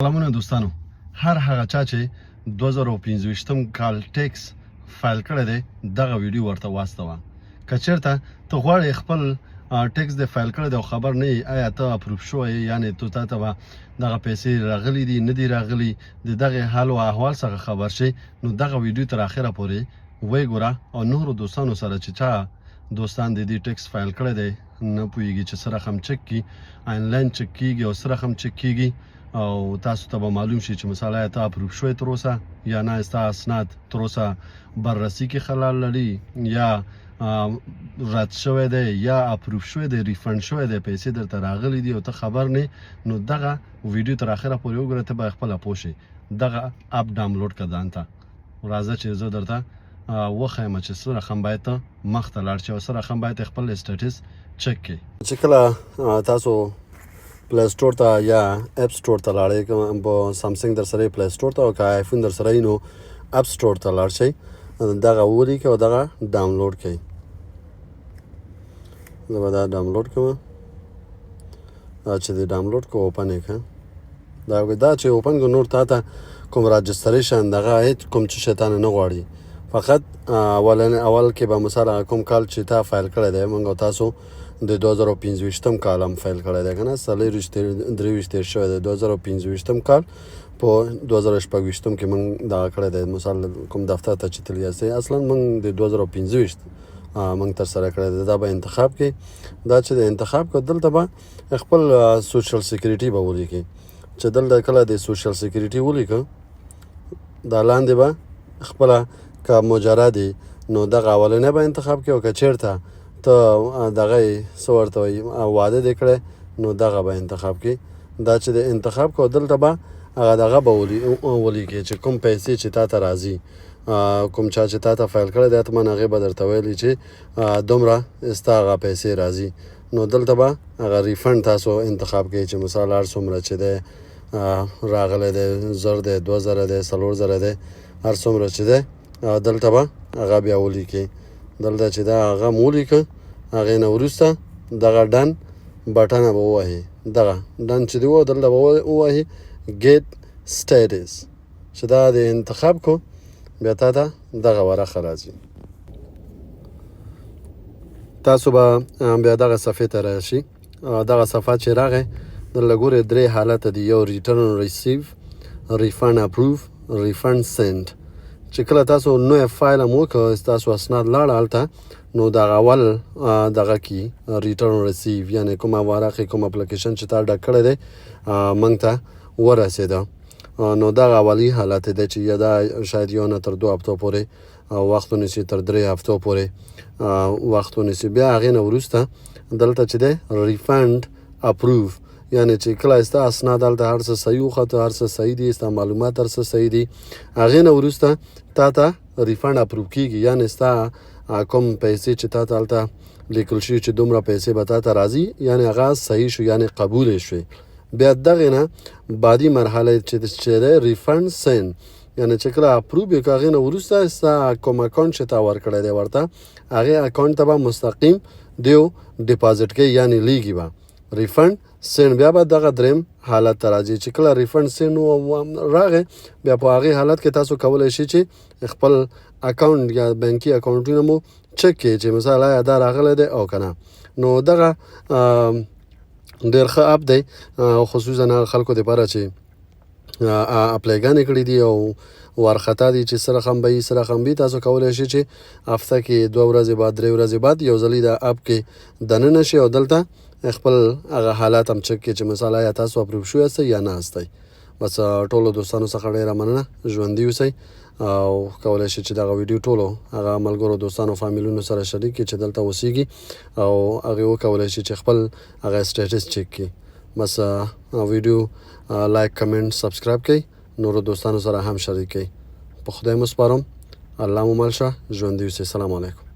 سلامونه دوستانو، هر هغه چا چې 2025 کال tax file کړی دی، دغه ویډیو ورته واستوه. که چیرته ته غواړې خپل tax د فایل کړی دی او خبر نه یې آیا ته approve شوی، یعنی ته تا ته به دغه پیسې راغلي دي نه دي راغلي، د دغه حال او احوال څخه خبر شي، نو دغه ویډیو تر اخره پورې وګوره او نورو دوستانو سره چې چا دوستان د دې tax file کړی دی، نه پوهیږي چې څه رقم چک کی، آنلاین چک کیږي او څه رقم چک کیږي، او تاسو ته به معلوم شي چې مثلا ته approve شوی تر اوسه یا نه، ستا اسناد تر اوسه بررسي کې خلل لري یا رد شوی دی یا approve شوی دی، refund شوی دی، پیسې درته راغلي دي او ته خبر نه، نو دغه ویډیو تر اخره پورې وګوره، ته به خپله پوه شې. دغه app download کړه ځان ته. راځه چې زه درته وښایم چې څه رقم باید ته مخته لاړ شې او څه رقم باید خپل status چک کړې. چې کله تاسو Play Store ته یا App Store ته لاړئ، په سامسونګ در سره Play Store ته او که آیفون در سره نو App Store ته لاړ شئ، دغه ولیکئ او دغه ډاونلوډ کړئ. زه به دا ډاونلوډ کوم. دا چې دی ډاونلوډ کو، open یې کړه. دا چې open کو، نور تا ته کوم registration دغه هیڅ کوم څه شی تانه نه غواړي. فقط اول کې به مثلا کوم کال چې تا فایل کړی دی، موږ تاسو د 2025 کال هم فایل کړی دی که نه، 24 23 تېر شوی دی، 2025 کال په 2026 کې موږ دغه کړی دی. مثال کوم دفتر ته چې تللی یاستئ، اصلا موږ د 2025 موږ ترسره کړی دی. دا به انتخاب کړئ. دا چې د انتخاب کړ، دلته به خپل social security به ولیکئ. چې دلته کله د social security ولیکه، دا لاندې به خپله که مجرد نو دغه اولنی به انتخاب کړي او که چېرته ته دغه څه ورته وایي، واده دې کړی، نو دغه به انتخاب کړي. دا چې د انتخاب کو، دلته به هغه دغه به ولیکې چې کوم پیسې چې تا ته راځي، کوم چا چې تا ته فایل کړی دی، حتما هغې به درته ویلي چې دومره ستا هغه پیسې راځي. نو دلته به هغه refund تاسو انتخاب کړئ چې مثال هر څومره چې دی راغلی دی، 1000 دی، 2000 دی، 4000 دی، هر څومره چې دی دلته به هغه بیا ولیکې. دلته چې دا هغه مو ولیکه، هغې نه وروسته دغه done button به ووهي. دغه done چې دی و، دلته به ووهي get status. چې دا د انتخاب کو، بیا تا ته دغه ورقه راځي. تاسو به بیا دغه صفحې ته راشي. دغه صفحه چې راغی، دلته ګورئ درې حالت دي: یو return receive، refund approve، refund send. چې کله تاسو نوې فایل هم وکړ، تاسو اسناد لاړ هلته، نو دغه اول دغه کی return receive، یعنی کومه ورقې، کوم اپلیکیشن چې تا ډک کړی دی، موږ ته ورسېده، نو دغه اولی حالت دی چې یا دا شاید یو نه تر 2 هفتو پورې وخت ونیسي، تر 3 هفتو پورې وخت ونیسي. بیا هغې نه وروسته دلته چې دی refund approve، یعنی چې کله ستا اسناد هلته هر څه صحیح وخته، هر څه صحیح دي، ستا معلومات هر څه صحیح دي، هغې نه وروسته تا ته refund approve کیږي، یعنی ستا کوم پیسې چې تا ته هلته لیکل شوي چې دومره پیسې به تا ته راځي، یعنی هغه صحیح شو، یعنی قبول شوې. بیا دغې نه بعدي مرحله چې دی refund send، یعنی چې کله approve یې کړ، هغې نه وروسته ستا کوم account چې تا ورکړی دی ورته، هغې account ته به مستقیم دیو deposit کوي، یعنی لیږي به refund send. بیا به دغه دریم حالت ته راځي. چې کله refund send راغی، بیا په هغې حالت کې تاسو کولی شئ چې خپل account یا بانکي اکاونټونه مو چک کړئ چې مثلا آیا دا راغلی دی او که نه. نو دغه ډېر ښه app دی، خصوصا هغه خلکو دپاره چې apply ګانې کړې دي او وارخطا دي چې څه رقم به وي، څه رقم وي. تاسو کولی شئ چې هفته کې 2 ورځې بعد، 3 ورځې بعد یو ځلې دا app کې دننه شئ او دلته خپل هغه حالات هم چک کړئ چې مثلا یا تاسو approve شوي یاستئ یا نه یاستئ. بس، ټولو دوستانو څخه ډېره مننه، ژوندي اوسئ او کولی شئ چې دغه ویډیو ټولو هغه ملګرو، دوستانو، فامیلونو سره شریک کړئ چې دلته اوسیږي او هغې وکولی شي چې خپل هغه status چک کړي. بس، ویډیو like، comment، subscribe کړئ، نورو دوستانو سره هم شریک کړئ. په خدای مو سپارم، الله مو مل شه، ژوندي اوسئ، سلام علیکم.